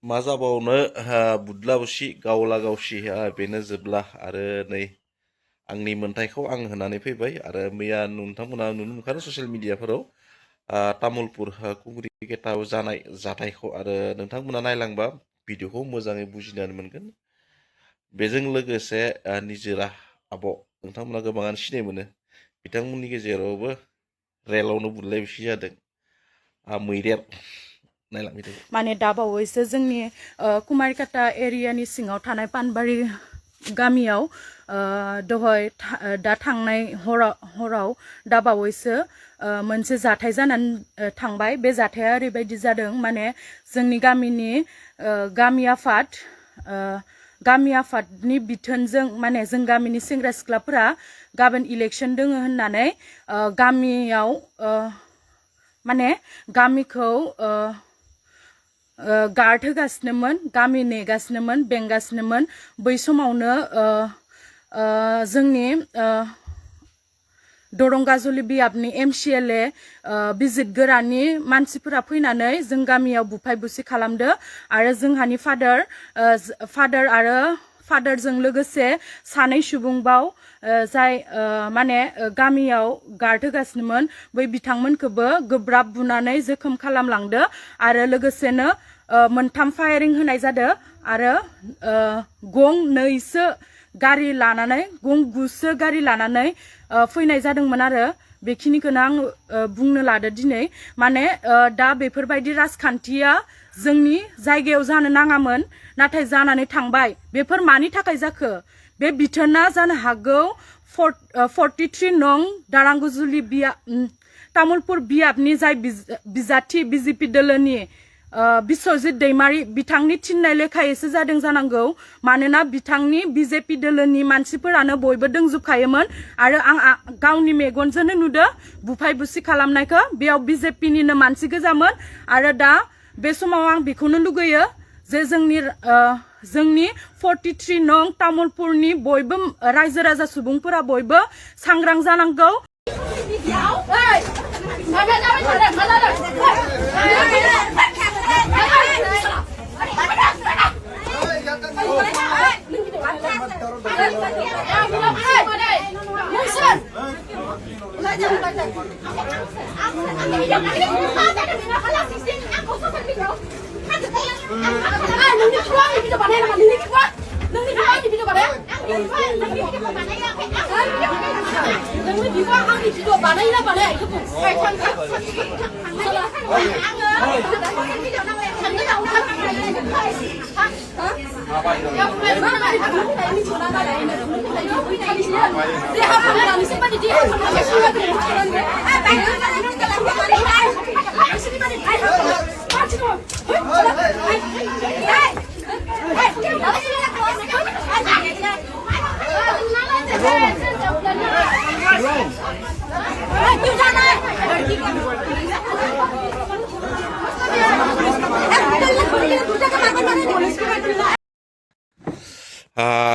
मा जाबावनो बुदला बुसि गावला गावसि बेनो जोबला आरो नै आंनि मोन्थायखौ आं होनानै फैबाय आरो मैया नोंथांमोना नुनो मोनखादों ससियेल मिडियाफोराव तामुलपुर कुंग्रिकेटाव जानाय जाथायखौ आरो नोंथांमोना नायलांबा भिडिअखौ मोजाङै बुजिनानै मोनगोन। बेजों लोगोसे निजोरा आब' नोंथांमोना गोबाङानो सिनाय मोनो बिथांमोननि गेजेरावबो रेलावनो बुलाय बुसि जादों मैदेर नायलां भिडिअखौ। माने दाबावैसो जोंनि कुमारिकाटा एरियानि सिङाव थानाय पानबारि गामियाव दहाय दा थांनाय हराव दाबावैसो मोनसे जाथाय जानानै थांबाय। बे जाथाया ओरैबायदि जादों माने जोंनि गामिनि गामि आफादनि बिथोनजों माने जों गामिनि सेंग्रा सिख्लाफोरा गाबोन इलेक्सन दोङो होननानै गामियाव माने गामिखौ गार्ड होगासिनोमोन, गामि नेगासिनोमोन, बेंगासिनोमोन। बै समावनो जोंनि दरंगाजुलि बियाबनि MCLA बिजित गोरानि मानसिफोरा फैनानै जों गामियाव बुफाय बुसि खालामदो आरो जोंहानि फादारजों लोगोसे सानै सुबुंबाव जाय माने गामियाव गार्ड होगासिनोमोन बै बिथांमोनखौबो गोब्राब बुनानै जोखोम खालामलांदो आरो लोगोसेनो मोनथाम फायारिं होनाय जादो आरो गं 2सो गारि लानानै गं 9सो गारि लानानै फैनाय जादोंमोन आरो बेखिनिखौनो आं बुंनो लादो दिनै। माने दा बेफोरबायदि राजखान्थिया जोंनि जायगायाव जानो नाङामोन नाथाय जानानै थांबाय। बेफोर मानि थाखाय जाखो? बे बिथोना जानो हागौ 43 नं दारांगुजुलि तामुलपुर बियाबनि जाय बिजाथि BJP दोलोनि बिस्वजित दैमारी बिथांनि थिननाय लेखायैसो जादों जानांगौ। मानोना बिथांनि BJP दोलोनि मानसिफोरानो बयबो दोंजोबखायोमोन आरो आं गावनि मेगनजोंनो नुदो बुफाय बुसि खालामनायखौ। बेयाव BJPनिनो मानसि गोजामोन आरो दा बे समाव आं बेखौनो लुगैयो जे जोंनि 43 नं तामुलपुरनि बयबो रायजो राजा सुबुंफोरा बयबो सांग्रां जानांगौ।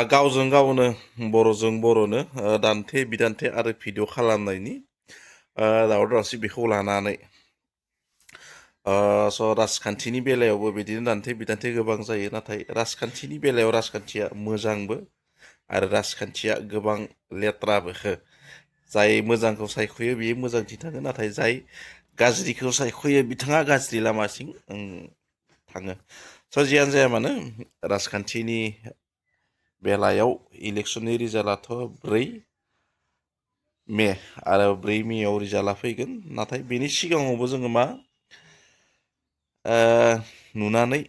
गावजों गावनो बर'जों बर'नो दान्थे बिदान्थे आरो भिडिअ खालामनायनि दावराव दावसि बेखौ लानानै राजखान्थिनि बेलायावबो बिदिनो दान्थे बिदान्थे गोबां जायो। नाथाय राजखान्थिनि बेलायाव राजखान्थिया मोजांबो आरो राजखान्थिया गोबां लेथ्राबो। जाय मोजांखौ सायख'यो बियो मोजांथिं थाङो, नाथाय जाय गाज्रिखौ सायख'यो बिथाङा गाज्रि लामाथिं थाङो। जियानो जाया मानो राजखान्थिनि बेलायाव इलेक्सननि रिजाल्टआथ' 4 मे आरो 4 मेआव रिजाल्टआ फैगोन। नाथाय बेनि सिगाङावबो जोङो मा नुनानै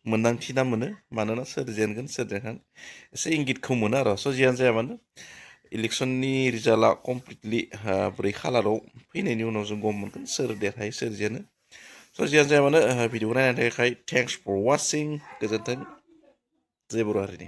मोन्दांथिना मोनो, मानोना सोर जेनगोन सोर देरहागोन एसे इंगितखौ मोनो आरो। जियानो जाया मानो इलेक्सननि रिजाल्टआ कमप्लिटलि 4 खालाराव फैनायनि उनाव जों गम मोनगोन सोर देरहायो सोर जेनो। जियानो जाया मानो भिडिअ नायनायनि थाखाय थेंक्स फर वाचिं। गोजोन्थों। जय बर' हारिनि।